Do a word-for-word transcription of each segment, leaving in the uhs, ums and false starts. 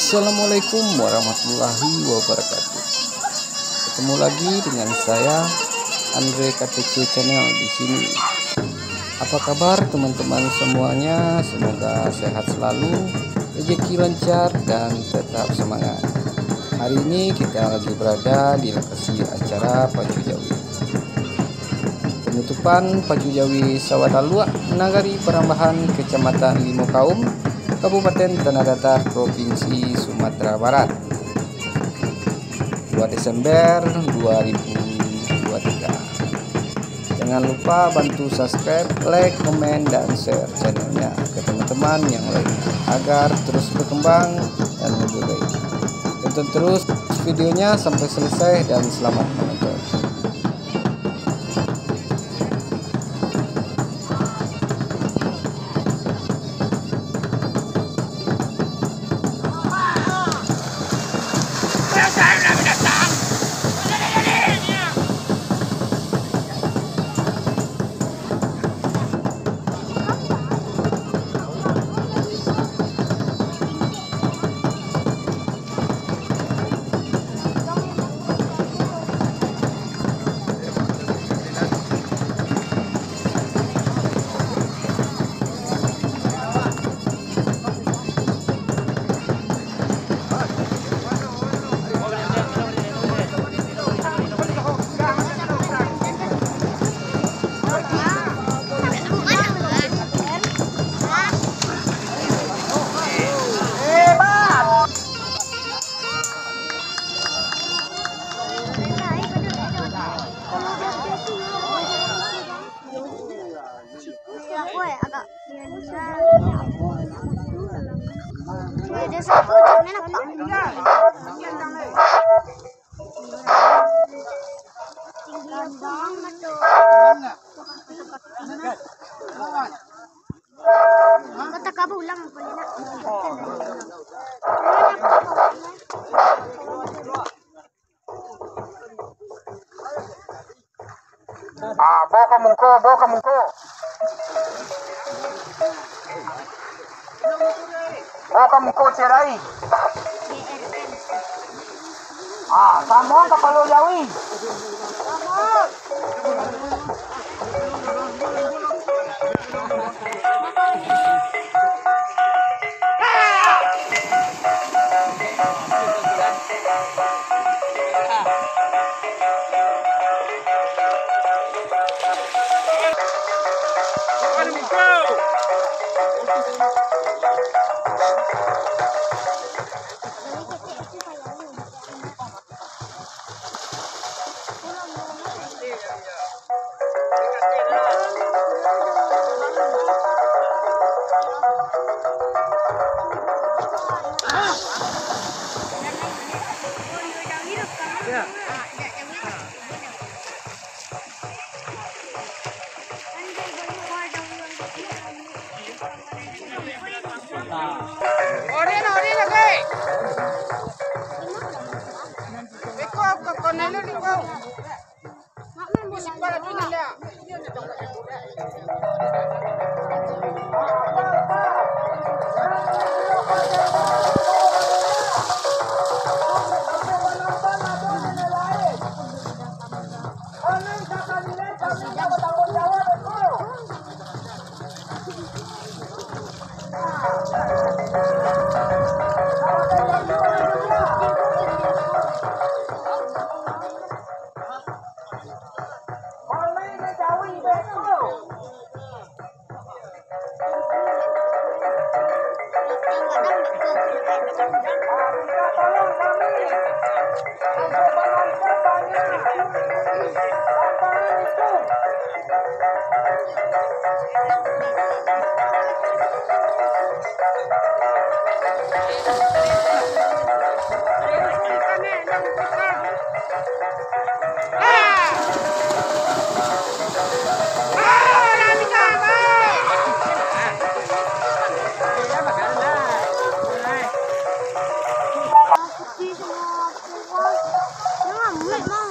Assalamualaikum warahmatullahi wabarakatuh. Ketemu lagi dengan saya, Andre K T C Channel di sini. Apa kabar teman-teman semuanya? Semoga sehat selalu, rezeki lancar, dan tetap semangat. Hari ini kita lagi berada di lokasi acara Pacu Jawi. Penutupan Pacu Jawi Sawah Taluak, Nagari Parambahan, Kecamatan Limo Kaum, Kabupaten Tanah Datar, Provinsi Sumatera Barat, dua Desember dua ribu dua tiga. Jangan lupa bantu subscribe, like, komen, dan share channelnya ke teman-teman yang lainnya agar terus berkembang dan lebih baik. Tonton terus videonya sampai selesai dan selamat menonton. Kota Kabu ulang apa ni, nak? Ah, bawa ka muko, bawa ka muko. Bawa ka muko, cerai. Ah, samo kapalo jawi.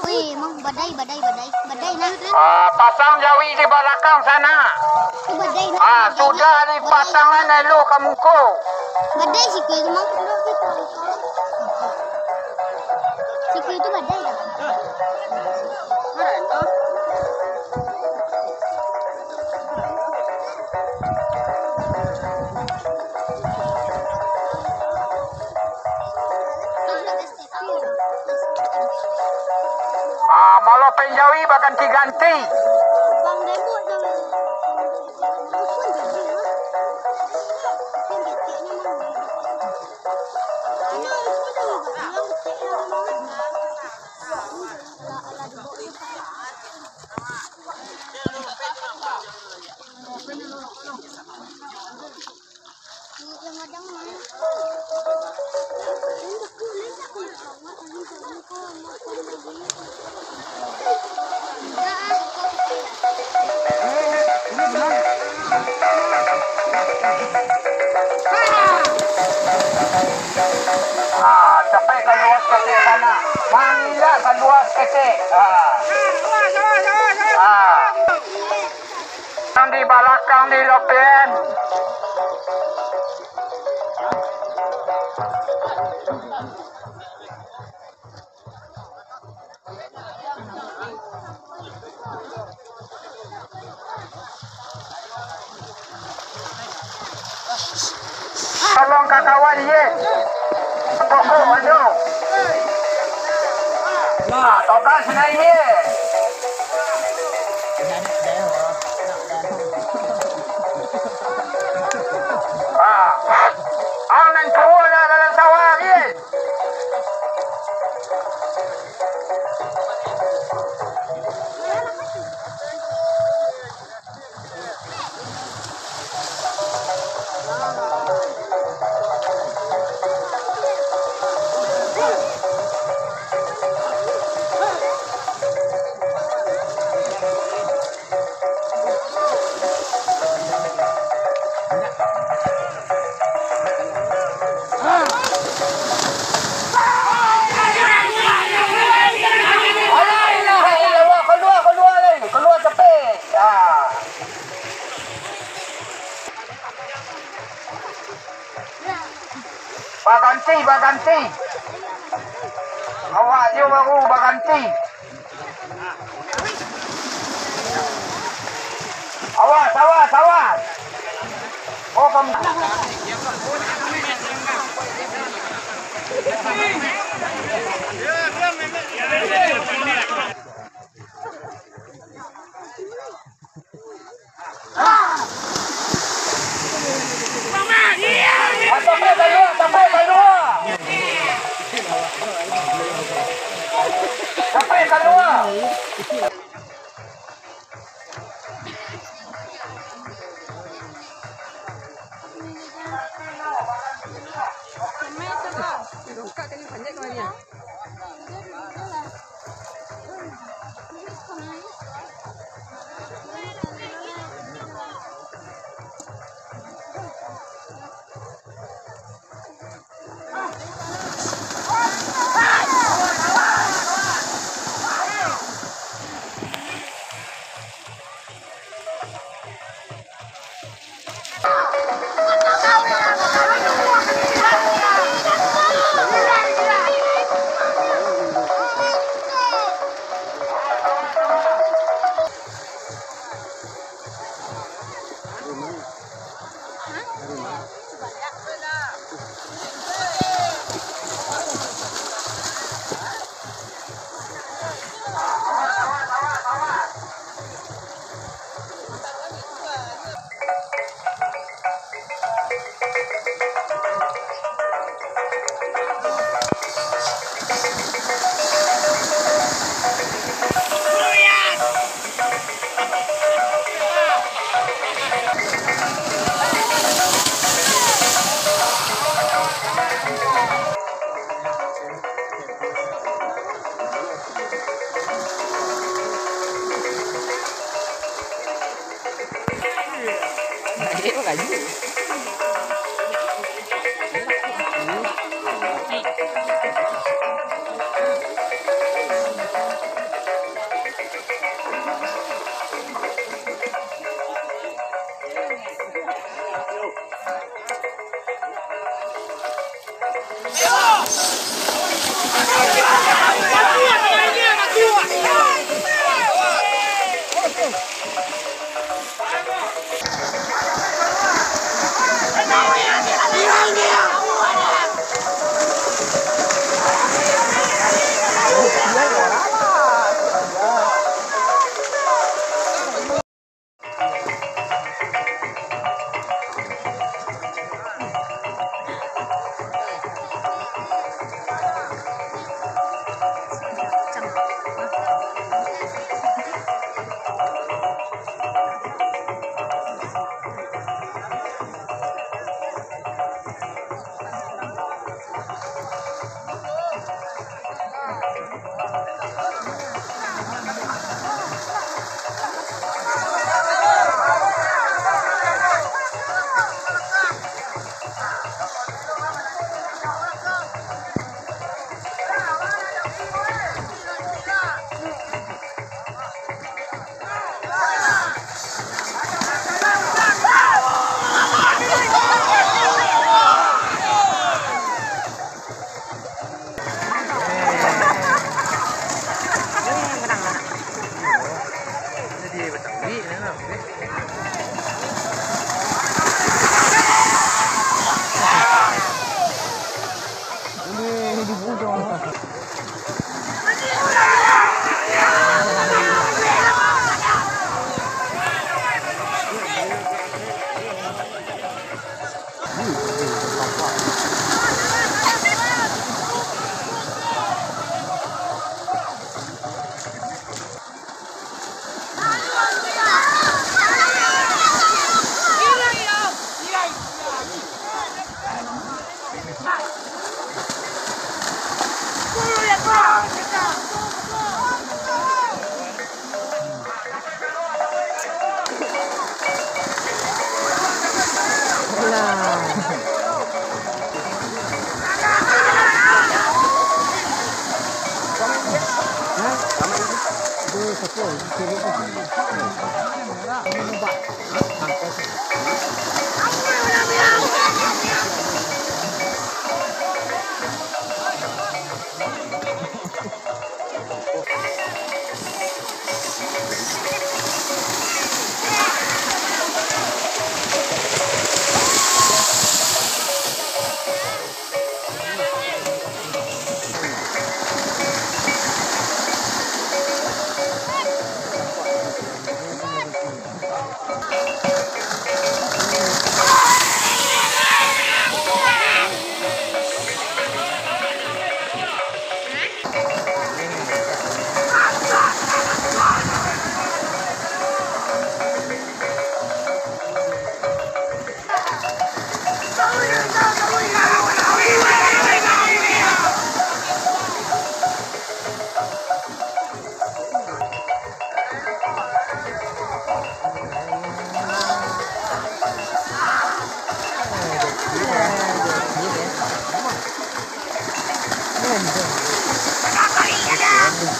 Weh, mang, badai, badai, badai. Badai lah. Ah, pasang jawi di balakang sana. Tu badai lah. Ah, sudah dipasang lah, elo ka muko. Badai siko tu, mang. Siko tu badai lah. Ah, malopeng jawi baganti-ganti. Ah, capek kalua saketek sana. Mangilah kalua saketek. Ah. Ah. Yang di balakang ni, Lopen. Tolong ka kawan, ye. Pokok ajo. Nah, tokas naik, ye. Ah. Ang nan tuo lah dalam sawah, ye. La ilaha illallah, kalua, kalua lai, kalua capek. Ah. Baganti, baganti. Awak jo baru baganti. Awas, awas, awas. Oh, kamu. Ah, sampai kalua, sampai kalua. Sampai kalua.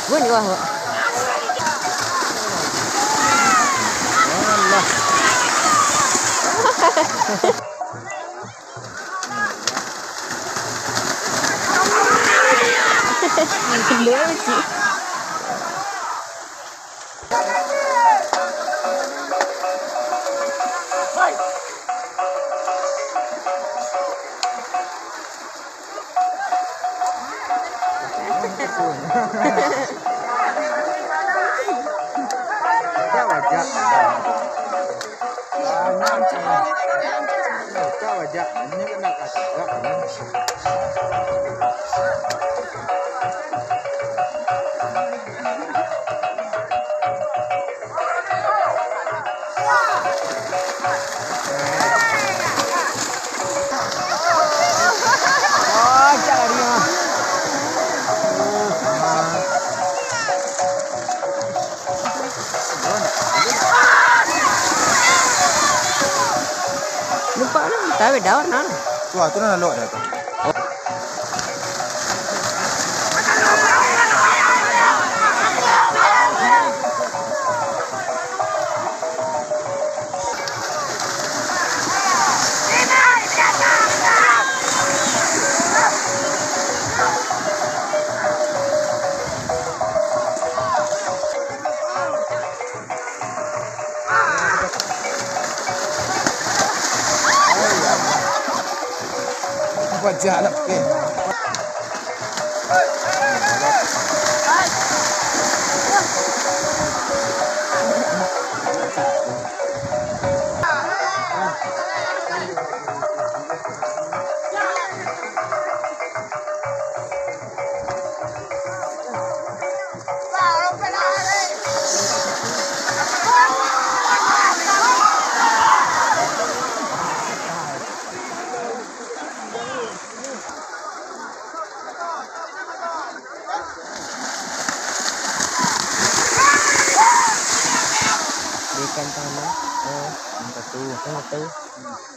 Gun di bawah, Pak. Alah. Gila, Cik. Lupa lah, tahu daun nah. Tu, ah, tu nah lok dah tu. Wajah lah, oke. Di ikan tanah, eh, yang satu. Yang satu.